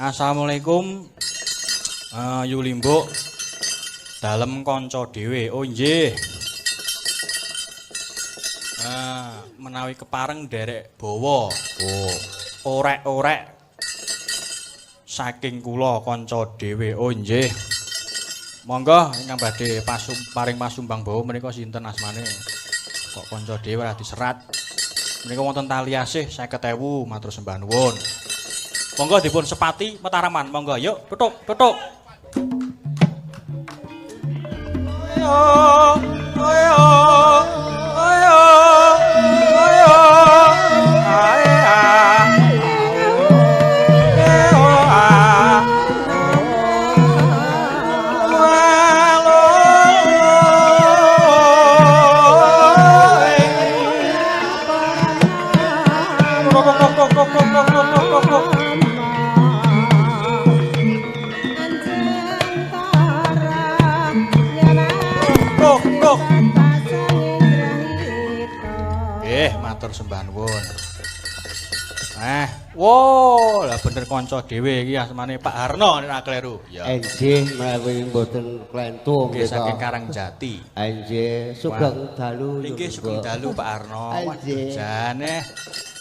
Assalamualaikum. Yulimbuk dalem kanca dhewe. Oh nggih. Menawi kepareng nderek bawa. Oh, orek-orek saking kula kanca dhewe. Oh nggih. Monggo ingkang badhe paring pasumbang bawa menika sinten asmane? Kok kanca dhewe ora diserat. Menika wonten tali asih 50.000 matur sembah nuwun. Monggo dipun sepati Mataraman. Monggo yuk tutuk tutuk. Ayo ayo ayo ayo ayo. Matur sembah nuwun. Wo, lah bener kanca dhewe iki asmane Pak Harno nek ora kleru. Ya. Enjih menawi mboten klentu nggih saking Karangjati. Enjih sugeng dalu. Inggih sugeng dalu Pak Harno. Waduh jane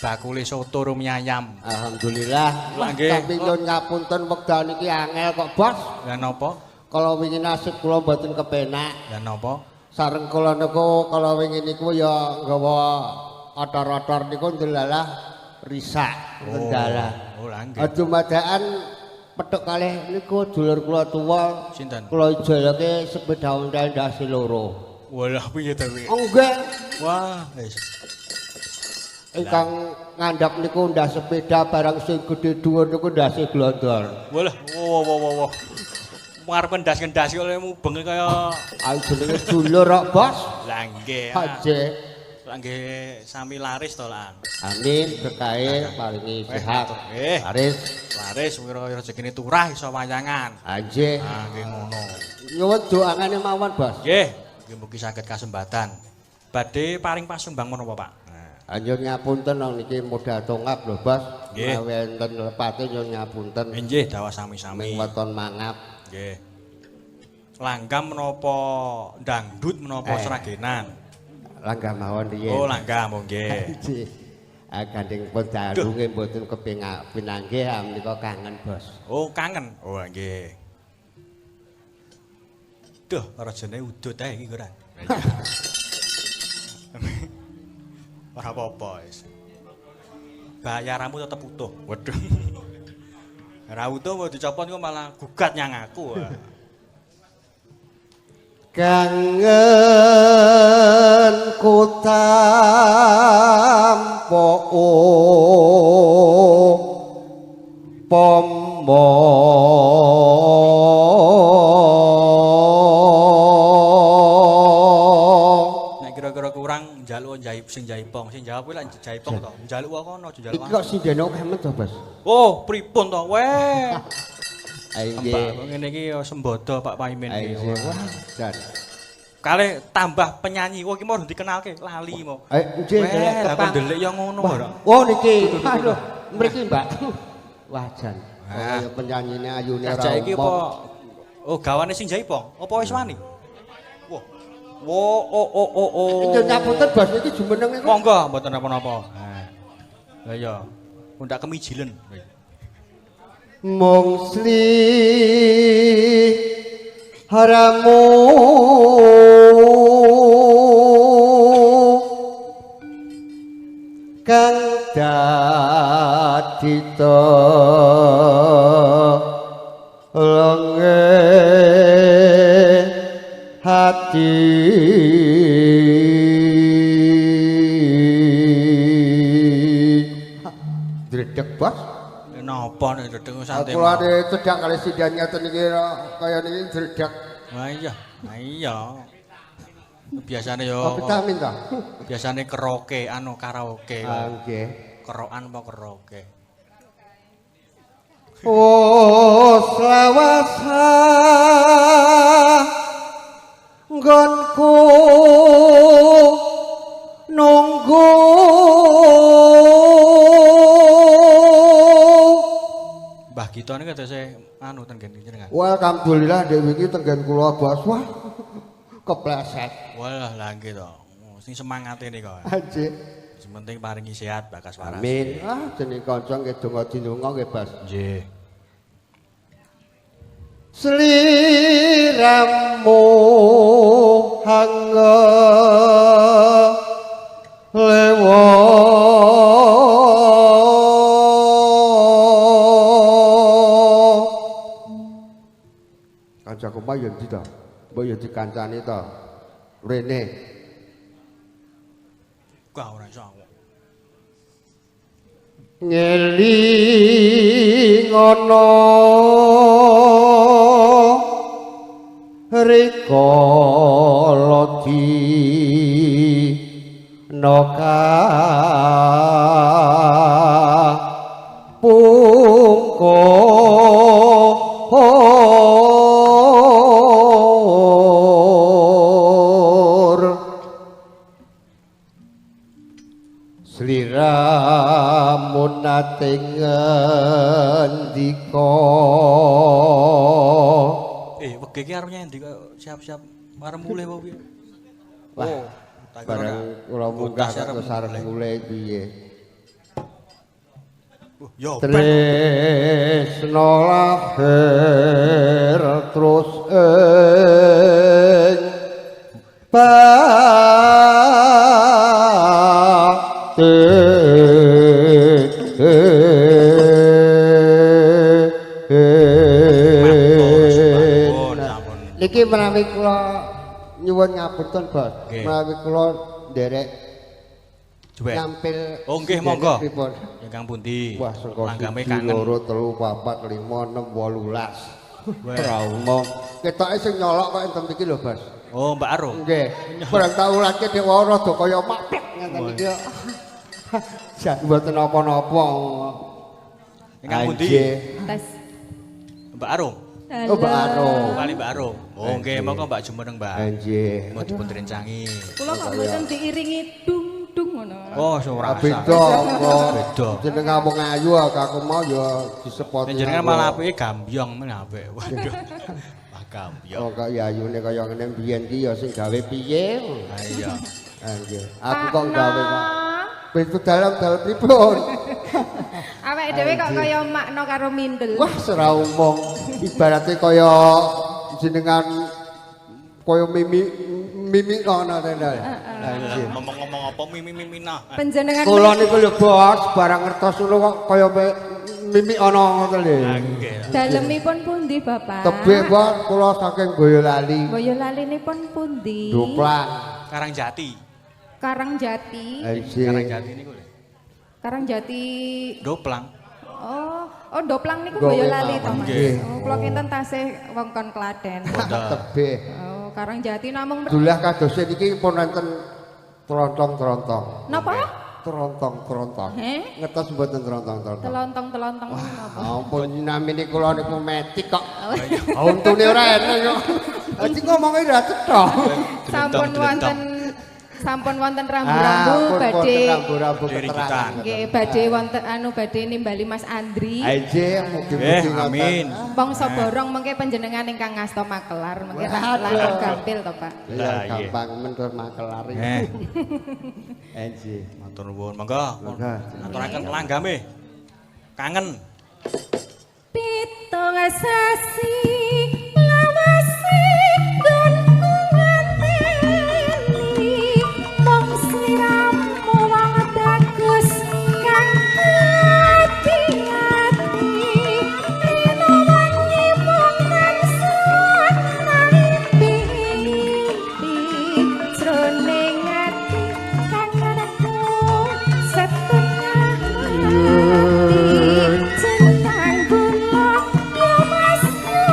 bakule soto rum ayam. Alhamdulillah. Tapi nyuwun ngapunten wekdal niki angel kok, Bos. Lah napa? Kala wingi nasib kula mboten kepenak. Lah napa? Sareng kula niku kala wingi niku ya nggawa otor-otor niku ndelalah risak ngendalah. Oh, lah nggih. Adumadaan petuk kalih niku dulur kula tuwa. Sinten? Kula ijolake sepeda ontel ndase loro. Walah piye ta kuwi? Oh nggih. Wah, wis. Ingkang ngandhap niku ndas sepeda barang sing gedhe dhuwur niku ndase glondor. Walah, wah wah wah wah. Ngarep ndas-ndas kok mubeng kaya ayo jenenge dulur kok, Bos. Lah nggih. Aje. Lah nggih sami laris to, Lan. Amin, berkahe paringi sehat. Nggih. Laris. Laris kira rezekine turah iso wayangan. Nggih. Ah nggih ngono. Nyuwun doangane mawon, Bos. Nggih, nggih mugi saged kasembatan. Badhe paring pasumbang menapa, Pak? Nyuwun ngapunten nang niki modal tongap lho, Bos. Nggih. Menawi enten lepate nyuwun ngapunten. Nggih, dawa sami-sami. Ming weton mangap. Nggih. Langgam menapa dangdut menapa sragenan? Langgam mawon riyin. Oh, langgam nggih. Nggih. Gandeng pun dalu nggih mboten kepinanggih menika kangen, Bos. Oh, kangen. Oh, nggih. Duh, rajane udut ae iki ora. Ora apa-apa wis. Bayaramu tetep utuh. Waduh. Ora utuh mau dicopot kok malah gugat nyang aku. Kangen ku tampa upama. Nek kira-kira kurang njaluk jaip sing jaipong, sing jawab kuwi lak jaipong to. Njaluk wae kono aja njaluk. Iki kok sindene akeh men to, Bos? Oh, pripun to? Weh. Nggih. Ngene iki ya sembodo Pak Paimin iki. Wah, jan. Kalih tambah penyanyi. Wah iki mau dikenalke, lali mau. Nggih, ndelek kok ndelik ya ngono ora. Oh niki. Aduh, mriki, Mbak. Wah, jan. Kaya penyanyine ayune ora. Iki apa? Oh, gawane sing jaipong. Apa wis wani? Wah. Wo oh oh oh oh. Iki ngapunten Bos iki jumeneng niku. Monggo, mboten napa-napa. Lah iya. Undak kemijilen. Mung sliramu kang dadi telenge hati. Dredeg, Bos. Napa nek dredeg santai. Kula nek cedhak kali sidan ngeten iki kaya niki dredeg. Lah iya, lah iya. Biasane yo vitamin ta. Biasane karaoke, anu karaoke. Ah nggih. Kerokan apa karaoke? Oh selawasa nggonku nunggu. Mbah Gita niku tesih anu ten nggen jenengan. Wah, alhamdulillah ndek wingi tenggen kula bos. Wah. Kepleset. Walah lah nggih to. Sing semangate nika. Nggih. Sing penting paringi sehat bakas waras. Amin. Ah, jeneng kanca nggih donga dinonga nggih, Bos. Nggih. Sliramu hangga lewo kancaku mah ya ndi to? Mbok ya dikancani to. Rene. Wah, ora iso aku. Ngelingono rikala dina kapungkur sliramu nate ngendika. Wege iki arep nyendi kok siap-siap arep mulih apa piye? Wah, Oh, tak kira bareng kula munggah arep terus arep mulih. mulih piye? Ya ben. Tresno lahir terus ing batin. Sampun, sampun. Niki menawi kula nyuwun ngapunten, Bos. Nggih. Menawi kula nderek Duet. nampil Oh nggih monggo. pripun? Ingkang pundi? Wah, saka Langgame 1 kangen. 2 3 4 5 6 18. Wah. Trauma. Ketoke sing nyolok kok enten iki lho, Bos. Oh, Mbak Arum. Nggih. Barang tak ulake dhek wae rada kaya maplek ngeten iki. Jan mboten napa-napa. Ingkang pundi? Nggih. Tes. Mbak Arum. Oh, Mbak Arum. Kali Mbak Arum. Oh nggih, monggo Mbak jumeneng, Mbak. Nggih. Mau dipun rencangi. Kula kok mboten diiringi dung-dung ngono. Oh, ora Beda kok. Beda. Jeneng wong ayu aku mau ya disepoti. Jenengan malah apike gambyong men apik. Waduh. Wah, gambyong. Oh, kok ya ayune kaya ngene mbiyen ki ya sing gawe piye. Ha iya. Nggih. Aku kok gawe kok. Pintu dalam-dalam pripun? Awake dhewe kok kaya makna karo mindel. Wah, ora umum. Ibarate kaya jenengan kaya mimi mimi ngono ta. Nggih. Ngomong-ngomong apa mimi-mimi nah. Panjenengan Kula niku lho Bos, barang ngertos ngono kok kaya mimi ana ngoten lho. Nggih. dalemipun pundi, Bapak? Tebih Bos, kula saking Boyolali. Boyolalipun pundi? Doplang. Karangjati. Karangjati. Nggih. Karangjati niku lho. Karangjati. Doplang. Oh, oh Doplang niku Gawe Boyolali to, Mas. Nggih. Oh, kula kinten tasih wewengkon Klaten. Tebih. Oh, Karangjati namung Alhamdulillah kadose niki pun wonten trontong-trontong. napa? Trontong-trontong. Heh? Ngetos mboten trontong-trontong. Telontong-telontong napa? Ampun namine kula niku metik kok. Untune ora enak kok. Dadi ngomonge ora cetha. Sampun wonten sampun wonten rambu-rambu badhe rambu-rambu keterangan. nggih badhe wonten anu badhe nimbali Mas Andri. Nggih, mugi-mugi Nggih, amin. Bangsa borong mengke panjenengan ingkang ngasta makelar mengke langkung gampil to, Pak. Iya, gampang men makelar. Eh, Nggih. matur nuwun. Monggo. Monggo. Aturaken langgame. Kangen. Pitung sasi lawase nggonku ngateni mung sliramu wong bagus kang ati-ati rino wengi mung tansah ngimpi jroning ati kangenku setengah mati. Centang gula ya Mas yo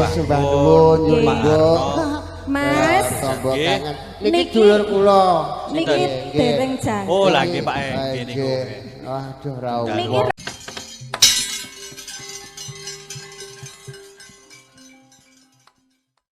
Sembah sembah nuwun, nuwun Nggih. Pak Yulinduk. Arno. Mas, Tombo Nggih. kangen. Niki Niki- dulur kula. Niki Nggih. dereng jangkep. Oh, lagi Pak e Nggih. niku. Aduh ra Niki.